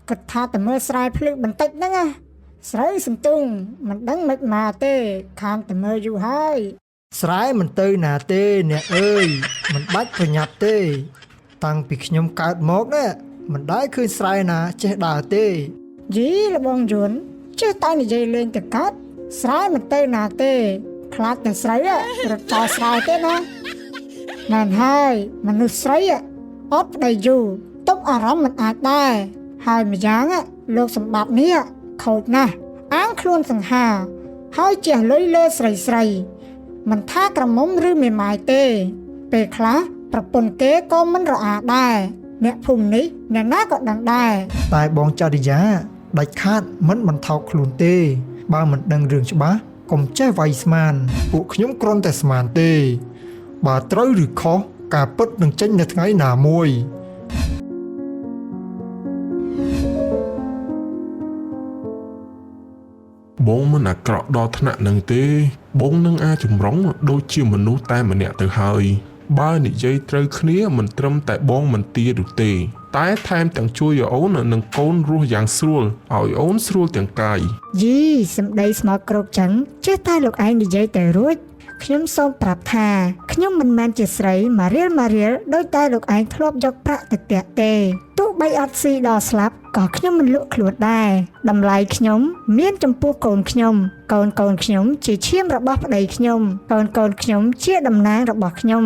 គិតថាតែមើលស្រែភ្លឺបន្តិចហ្នឹងណាស្រូវសន្ទុងមិនដឹងមិនមកទេខានតែមើលយូរហើយ ស្រែមិនទៅណាទេអ្នកអើយមិនបាច់ប្រញាប់ទេ តាំងពីខ្ញុំកើតមកនេះមិនដែលឃើញស្រែណាចេះដើរទេ យីលបងយួនចេះតែនិយាយលេងទៅកាត់ស្រែមិនទៅណាទេ ខ្លាចតែស្រីរត់ចោលស្រែទេណាមែនហើយមនុស្សស្រីអត់ប្តីយូរទប់អារម្មណ៍មិនអាចដែរហើយម្យ៉ាងលោកសម្បត្តិនេះខូចណាស់អាងខ្លួនសង្ហា ហើយជះលុយលើស្រីស្រីមិនថាក្រមុំឬមេម៉ាយទេ ពេលខ្លះប្រពន្ធគេក៏មិនរអាដែរអ្នកភូមិនេះអ្នកណាក៏ដឹងដែរ តែបងចរិយាដាច់ខាតមិនបន្ថោកខ្លួនទេ បើមិនដឹងរឿងច្បាស់កុំចេះវាយស្មាន ពួកខ្ញុំគ្រាន់តែស្មានទេ បើត្រូវឬខុសការពិតនឹងចេញនៅថ្ងៃណាមួយ បងមិនអាក្រក់ដល់ថ្នាក់នឹងទេ បងនឹងអាចចម្រុងដូចជាមនុស្សតែម្នាក់ទៅហើយ បើនិយាយត្រូវគ្នាមិនត្រឹមតែបងមិនទានោះទេ តែថែមទាំងជួយឲ្យអូននិងកូនរស់យ៉ាងស្រួលឲ្យអូនស្រួលទាំងកាយ យីសំដីស្មោកគ្រោកចឹងចេះតែលោកឯងនិយាយតែរួចខ្ញុំសូមប្រាប់ថាខ្ញុំមិនមែនជាស្រីមករៀលមករៀលដោយតែលោកឯងធ្លាប់យកប្រាក់ទៅតាក់ទេទោះបីអត់ស៊ីដល់ស្លាប់ក៏ខ្ញុំមិនលក់ខ្លួនដែរតម្លៃខ្ញុំមានចំពោះកូនខ្ញុំកូនកូនខ្ញុំជាឈាមរបស់ប្តីខ្ញុំកូនកូនខ្ញុំជាតំណាងរបស់ខ្ញុំ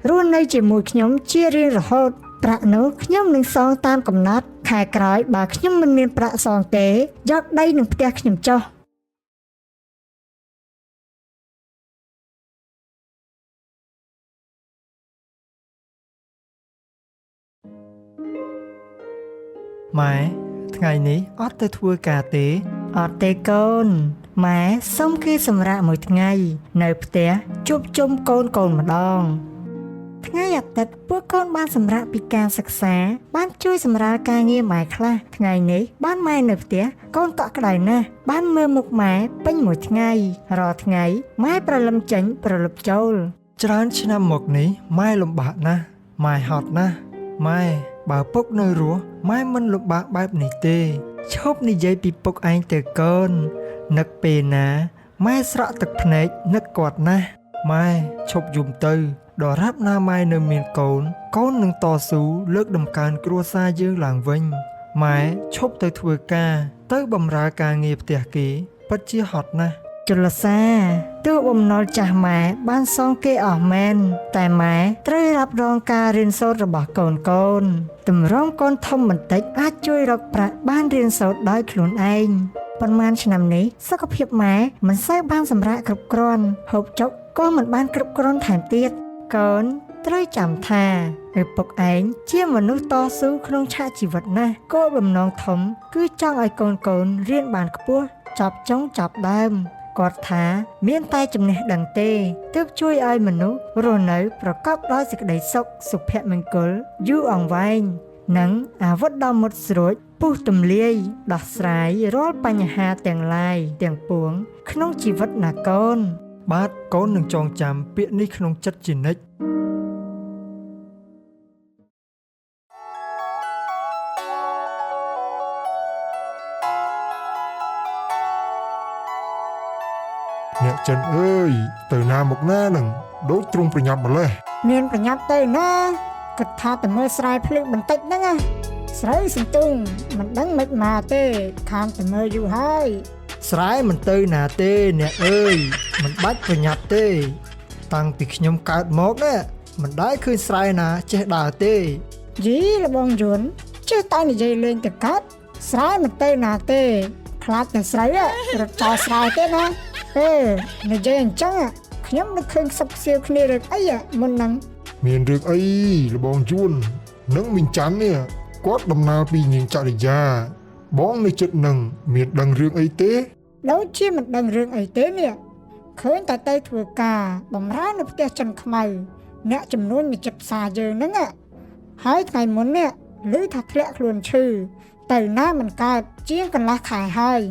រស់នៅជាមួយខ្ញុំជារៀងរហូត ប្រាក់នោះខ្ញុំនឹងសងតាមកំណត់ខែក្រោយបើខ្ញុំមិនមានប្រាក់សងទេយកដីនឹងផ្ទះខ្ញុំចុះ ម៉ែថ្ងៃនេះអត់ទៅធ្វើការទេ អត់ទេកូនម៉ែសុំគេសម្រាកមួយថ្ងៃ នៅផ្ទះជួបជុំកូនកូនម្ដង ថ្ងៃអាទិត្យពួកកូនបានសម្រាកពីការសិក្សា បានជួយសម្រាលការងារម៉ែខ្លះថ្ងៃនេះបានម៉ែនៅផ្ទះកូនកក់ក្ដៅណាស់បានមើលមុខម៉ែពេញមួយថ្ងៃរាល់ថ្ងៃម៉ែព្រលឹមចេញព្រលប់ចូល ច្រើនឆ្នាំមកនេះម៉ែលំបាកណាស់ម៉ែហត់ណាស់ម៉ែបើពុកនៅរស់ម៉ែមិនលំបាកបែបនេះទេឈប់និយាយពីពុកឯងទៅកូននឹកពេលណាម៉ែស្រក់ទឹកភ្នែកនឹកគាត់ណាស់ម៉ែឈប់យំទៅដរាបណាម៉ែនៅមានកូនកូននឹងតស៊ូលើកដំកើងគ្រួសារយើងឡើងវិញម៉ែឈប់ទៅធ្វើការ ទៅបម្រើការងារផ្ទះគេពិតជាហត់ណាស់ ជលសាទោះបំណុលចាស់ម៉ែបានសងគេអស់មែនតែម៉ែត្រូវរ៉ាប់រងការរៀនសូត្ររបស់កូនកូនតម្រងកូនធំបន្តិចអាចជួយរកប្រាក់បានរៀនសូត្រដោយខ្លួនឯងប៉ុន្មានឆ្នាំនេះសុខភាពម៉ែមិនសូវបានសម្រាកគ្រប់គ្រាន់ហូបចុកក៏មិនបានគ្រប់គ្រាន់ថែមទៀតកូនត្រូវចាំថាឪពុកឯងជាមនុស្សតស៊ូក្នុងឆាកជីវិតណាស់គោលបំណងធំគឺចង់ឲ្យកូនកូនរៀនបានខ្ពស់ចប់ចុងចប់ដើម គាត់ថាមានតែចំណេះដឹងទេទើបជួយឲ្យមនុស្សរស់នៅប្រកបដោយសេចក្តីសុខសុភមង្គលយូរអង្វែងនិងអាវុធដ៏មុតស្រួចពុះទំលាយដោះស្រាយរាល់បញ្ហាទាំងឡាយទាំងពួង ក្នុងជីវិតណាកូន បាទកូននឹងចងចាំពាក្យនេះក្នុងចិត្តជានិច្ច អ្នកចិនអើយទៅណាមកណានឹងដូចទ្រង់ប្រញាប់ម្លេះ មានប្រញាប់ទៅណាគិតថាតែមើលស្រែភ្លឺបន្តិចហ្នឹងណាស្រូវសន្ទុងមិនដឹងមិនមកទេខានតែមើលយូរហើយ ស្រែមិនទៅណាទេអ្នកអើយមិនបាច់ប្រញាប់ទេ តាំងពីខ្ញុំកើតមកនេះមិនដែលឃើញស្រែណាចេះដើរទេ យីលបងយួនចេះតែនិយាយលេងទៅកាត់ស្រែមិនទៅណាទេ ខ្លាចតែស្រីរត់ចោលស្រែទេណាអេនិយាយអញ្ចឹងខ្ញុំនឹកឃើញខ្សឹបខ្សៀវគ្នារឿងអីមុនហ្នឹង មានរឿងអីលបងយួននិងមីងច័ន្ទនេះគាត់ដំណើរពីនាងចរិយា បងនៅចិត្តនឹងមានដឹងរឿងអីទេ ដូចជាមិនដឹងរឿងអីទេនេះឃើញតែទៅធ្វើការបំរើនៅផ្ទះចិនខ្មៅអ្នកចំនួននៅចិត្តផ្សារយើងហ្នឹងហើយថ្ងៃមុននេះឮថាធ្លាក់ខ្លួនឈឺទៅណាមិនកើតជាងកន្លះខែហើយ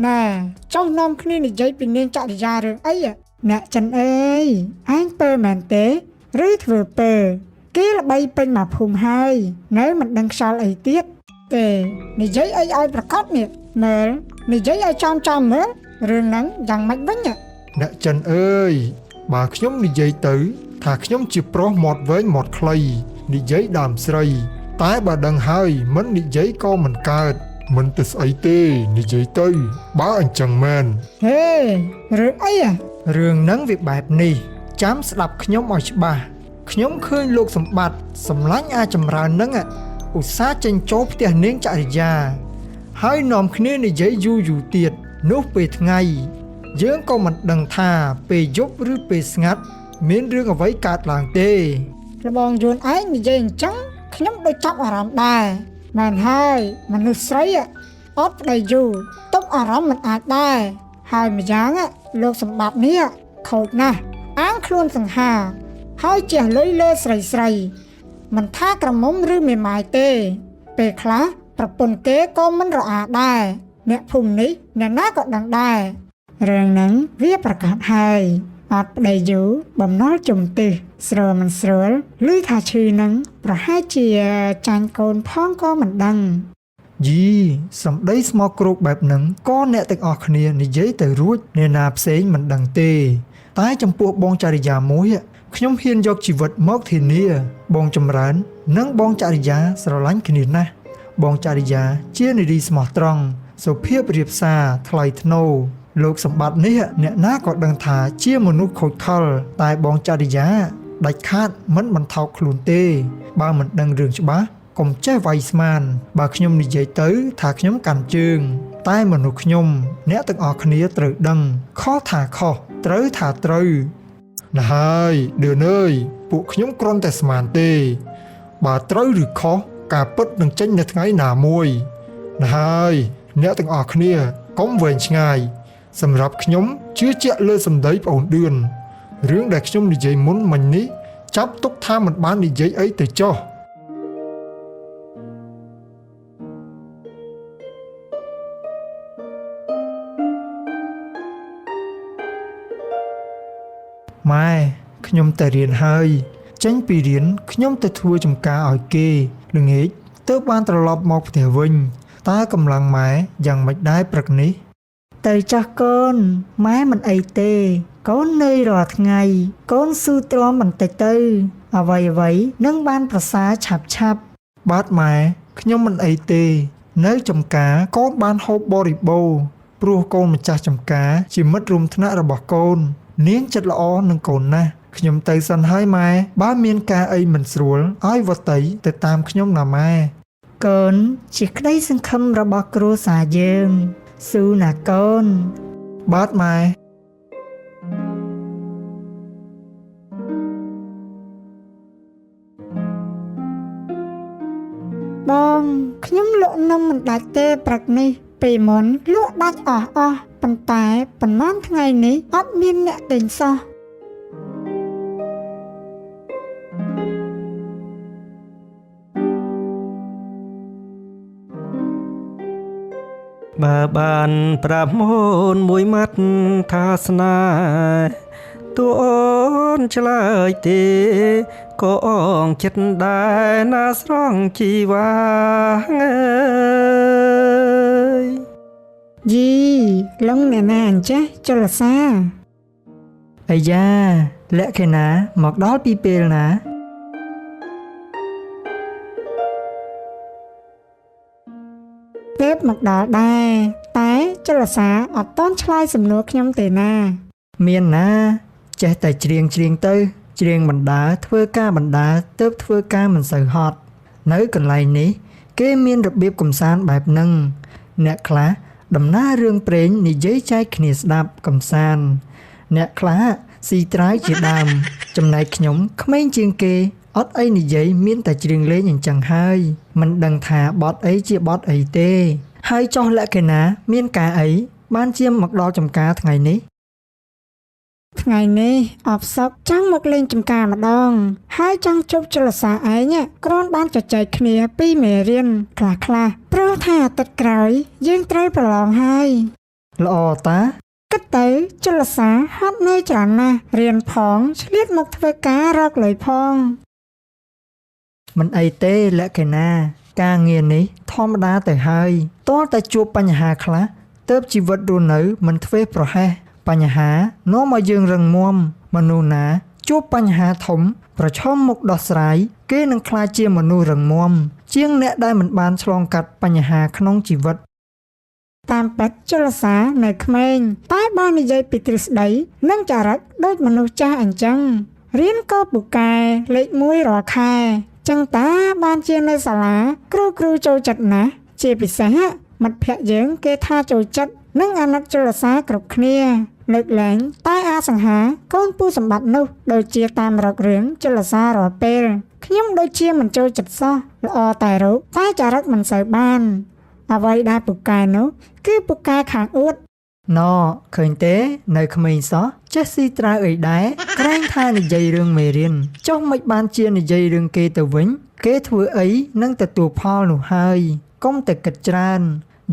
ណែចុះនាំគ្នានិយាយពីនាងចរិយារឿងអីអ្នកចិនអើយឯងពើមែនទេឬធ្វើពើគេល្បីពេញមកភូមិហើយនៅមិនដឹងខ្យល់អីទៀត ទេនិយាយអីឲ្យប្រកបនេះមើលនិយាយឲ្យចំចំមើលរឿងហ្នឹងយ៉ាងម៉េចវិញហ៎ អ្នកចិនអើយបើខ្ញុំនិយាយទៅ ថាខ្ញុំជាប្រុសមាត់វែងមាត់ខ្លីនិយាយដើមស្រី តែបើដឹងហើយមិននិយាយក៏មិនកើតមិនទៅស្អីទេនិយាយទៅ បើអញ្ចឹងមែន ហេរឿងអីហ៎ រឿងហ្នឹងវាបែបនេះចាំស្ដាប់ខ្ញុំឲ្យច្បាស់ខ្ញុំឃើញលោកសម្បត្តិសម្លាញ់អាចចម្រើនហ្នឹងឧស្សាហ៍ចេញចូលផ្ទះនាងចរិយា ហើយនាំគ្នានិយាយយូរយូរទៀតនោះពេលថ្ងៃ យើងក៏មិនដឹងថាពេលយប់ឬពេលស្ងាត់ មានរឿងអ្វីកើតឡើងទេ លបងយួនឯងនិយាយអញ្ចឹងខ្ញុំដូចចាប់អារម្មណ៍ដែរមែនហើយមនុស្សស្រីហ៎អត់ប្តីយូរទប់អារម្មណ៍មិនអាចដែរហើយម្យ៉ាងហ៎លោកសម្បត្តិនេះហ៎ខូចណាស់អាងខ្លួនសង្ហា ហើយជះលុយលើស្រីស្រីមិនថាក្រមុំឬមេម៉ាយទេ ពេលខ្លះប្រពន្ធគេក៏មិនរអាដែរអ្នកភូមិនេះអ្នកណាក៏ដឹងដែររឿងហ្នឹងវាប្រកាសហើយអត់ប្តីយូរបំណុលជំទិះស្រួលមិនស្រួលឮថាឈឺហ្នឹងប្រហែលជាចាញ់កូនផងក៏មិនដឹង យីសម្ដីស្មោកគ្រោកបែបហ្នឹងក៏អ្នកទាំងអស់គ្នានិយាយទៅរួចអ្នកណាផ្សេងមិនដឹងទេ តែចំពោះបងចរិយាមួយខ្ញុំហ៊ានយកជីវិតមកធានា បងចម្រើន និងបងចរិយាស្រឡាញ់គ្នាណាស់បងចរិយាជានារីស្មោះត្រង់សុភាពរាបសារថ្លៃថ្នូរលោកសម្បត្តិនេះអ្នកណាក៏ដឹងថាជាមនុស្សខូចខលតែបងចរិយាដាច់ខាតមិនបន្ថោកខ្លួនទេ បើមិនដឹងរឿងច្បាស់កុំចេះវាយស្មាន បើខ្ញុំនិយាយទៅថាខ្ញុំកាន់ជើង តែមនុស្សខ្ញុំ អ្នកទាំងអស់គ្នាត្រូវដឹងខុសថាខុសត្រូវថាត្រូវ ណាស់ហើយឌឿនអើយពួកខ្ញុំគ្រាន់តែស្មានទេ បើត្រូវឬខុសការពិតនឹងចេញនៅថ្ងៃណាមួយណាស់ហើយអ្នកទាំងអស់គ្នាកុំវែងឆ្ងាយ សម្រាប់ខ្ញុំជឿជាក់លើសម្ដីប្អូនឌឿនរឿងដែលខ្ញុំនិយាយមុនមិញនេះចាប់ទុកថាមិនបាននិយាយអីទៅចុះ ម៉ែខ្ញុំទៅរៀនហើយ ចេញពីរៀនខ្ញុំទៅធ្វើចំការឲ្យគេល្ងាចទើបបានត្រឡប់មកផ្ទះវិញតើកម្លាំងម៉ែយ៉ាងម៉េចដែរព្រឹកនេះ ទៅចាស់កូនម៉ែមិនអីទេ កូននឿយរាល់ថ្ងៃ កូនស៊ូទ្រាំបន្តិចទៅ អ្វីអ្វីៗនឹងបានប្រសើរឆាប់ឆាប់ បាទម៉ែខ្ញុំមិនអីទេ នៅចំការកូនបានហូបបរិបូរណ៍ព្រោះកូនម្ចាស់ចំការជាមិត្តរួមថ្នាក់របស់កូន នាងចិត្តល្អនឹងកូនណាស់ខ្ញុំទៅសិនហើយម៉ែបើមានការអីមិនស្រួលឲ្យវតីទៅតាមខ្ញុំណាម៉ែ កូនជាក្តីសង្ឃឹមរបស់គ្រួសារយើងស៊ូណាកូន បាទម៉ែ បងខ្ញុំលក់នំមិនដាច់ទេព្រឹកនេះ ពេលមុនលក់ដាច់អស់អស់ប៉ុន្តែប៉ុន្មានថ្ងៃនេះអត់មានអ្នកទិញសោះ បើបានប្រាប់អូនមួយម៉ាត់ថាស្នេហ៍តួអូនឆ្លើយទេក៏អងចិត្តដែរណាស្រង់ជីវ៉ាងើយ យីលងអ្នកណាអញ្ចេះចលសា អាយ៉ាលក្ខិណាមកដល់ពីពេលណា ទេពមកដល់ដែរតែចលសាអត់តន់ឆ្លើយសំណួរខ្ញុំទេណា មានណាចេះតែច្រៀងច្រៀងទៅ ច្រៀងបណ្ដាធ្វើការបណ្ដាទៅធ្វើការមិនសូវហត់នៅកន្លែងនេះ គេមានរបៀបកំសាន្តបែបហ្នឹងអ្នកខ្លះដំណើររឿងព្រេងនិយាយចែកគ្នាស្ដាប់កំសាន្តអ្នកខ្លះស៊ីត្រាវជាដើម ចំណែកខ្ញុំក្មេងជាងគេអត់អីនិយាយមានតែច្រៀងលេងអញ្ចឹងហើយមិនដឹងថាបត់អីជាបត់អីទេ ហើយចោះលក្ខិណាមានការអីបានជាមកដល់ចំការថ្ងៃនេះ ថ្ងៃនេះអបសុកចង់មកលេងចំការម្ដង ហើយចង់ជួបចលសាឯងគ្រាន់បានជជែកគ្នាពីមេរៀនខ្លះខ្លះៗព្រោះថាអាទិត្យក្រោយ យើងត្រូវប្រឡងហើយ ល្អតា គិតទៅចលសាហត់នឿយច្រើនណាស់រៀនផងឆ្លៀតមកធ្វើការរកលុយផង មិនអីទេលក្ខិណា ការងារនេះធម្មតាទៅហើយទាល់តែជួបបញ្ហាខ្លះទើបជីវិតរស់នៅមិនធ្វេសប្រហែសបញ្ហានាំឲ្យយើងរឹងមាំមនុស្សណាជួបបញ្ហាធំ ប្រឈមមុខដោះស្រាយគេនឹងក្លាយជាមនុស្សរឹងមាំជាងអ្នកដែលមិនបានឆ្លងកាត់បញ្ហាក្នុងជីវិត តាមពិតជលសានៅក្មេងតែបើនិយាយពីទ្រឹស្ដីនិងចរិតដូចមនុស្សចាស់អញ្ចឹងរៀនក៏ពូកែលេខ1រាល់ខែចឹងតាបានជានៅសាលាគ្រូគ្រូចូលចិត្តណាស់ជាពិសេសមិត្តភក្តិយើងគេថាចូលចិត្តនិងអាណិតជលសាគ្រប់គ្នាលើកលែងតែអាសង្ហាកូនពូសម្បត្តិនោះដូចជាតាមរករឿងជលសារាល់ពេលខ្ញុំដូចជាមិនចូលចិត្តសោះល្អតែរូបតែចរិតមិនសូវបាន អ្វីដែលពូកែនោះគឺពូកែខាងអួត ណឃើញទេ នៅក្មេងសោះចេះស៊ីត្រាវអីដែរក្រែងថានិយាយរឿងមេរៀនចុះមិនបានជានិយាយរឿងគេទៅវិញ គេធ្វើអីនឹងទទួលផលនោះហើយកុំតែគិតច្រើន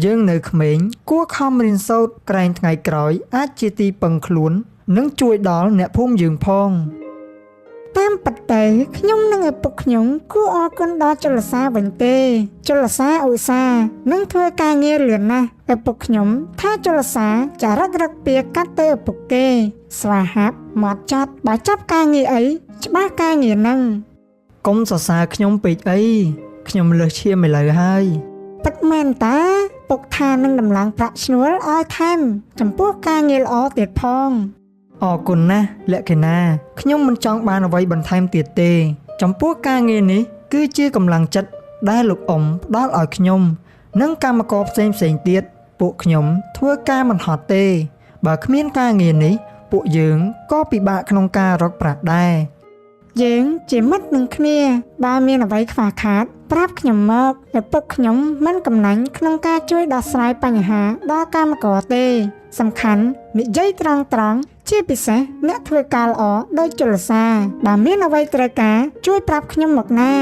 យើងនៅក្មេងគួរខំរៀនសូត្រក្រែងថ្ងៃក្រោយអាចជាទីពឹងខ្លួន និងជួយដល់អ្នកភូមិយើងផង តាមពិតទៅខ្ញុំនិងឪពុកខ្ញុំគួរអរគុណដល់ជលសាវិញទេជលសាឧស្សាហ៍នឹងធ្វើការងារលឿនណាស់ឪពុកខ្ញុំថាជលសាចរិតរឹកពៀកាត់ទៅឪពុកគេ ស្វាហាប់មកចាត់បើចាប់ការងារអីច្បាស់ការងារហ្នឹង កុំសរសើរខ្ញុំពេកអីខ្ញុំលើសឈាមឥឡូវហើយ ពិតមែនតាពុកថានឹងដំឡើងប្រាក់ឈ្នួលឲ្យថែមចំពោះការងារល្អទៀតផង អរគុណណាស់លក្ខិណាខ្ញុំមិនចង់បានអ្វីបន្ថែមទៀតទេ ចំពោះការងារនេះគឺជាកម្លាំងចិត្តដែលលោកអ៊ំផ្ដល់ឲ្យខ្ញុំ និងកម្មករផ្សេងៗទៀតពួកខ្ញុំធ្វើការមិនហត់ទេ បើគ្មានការងារនេះ ពួកយើងក៏ពិបាកក្នុងការរកប្រាក់ដែរ យើងជាមិត្តនឹងគ្នាបើមានអ្វីខ្វះខាត ប្រាប់ខ្ញុំមកឪពុកខ្ញុំមិនកំណាញ់ក្នុងការជួយដោះស្រាយបញ្ហាដល់កម្មករទេ សំខាន់និយាយត្រង់ត្រង់ៗជាពិសេសអ្នកធ្វើការល្អដូចជលសាបើមានអ្វីត្រូវការជួយប្រាប់ខ្ញុំមកណា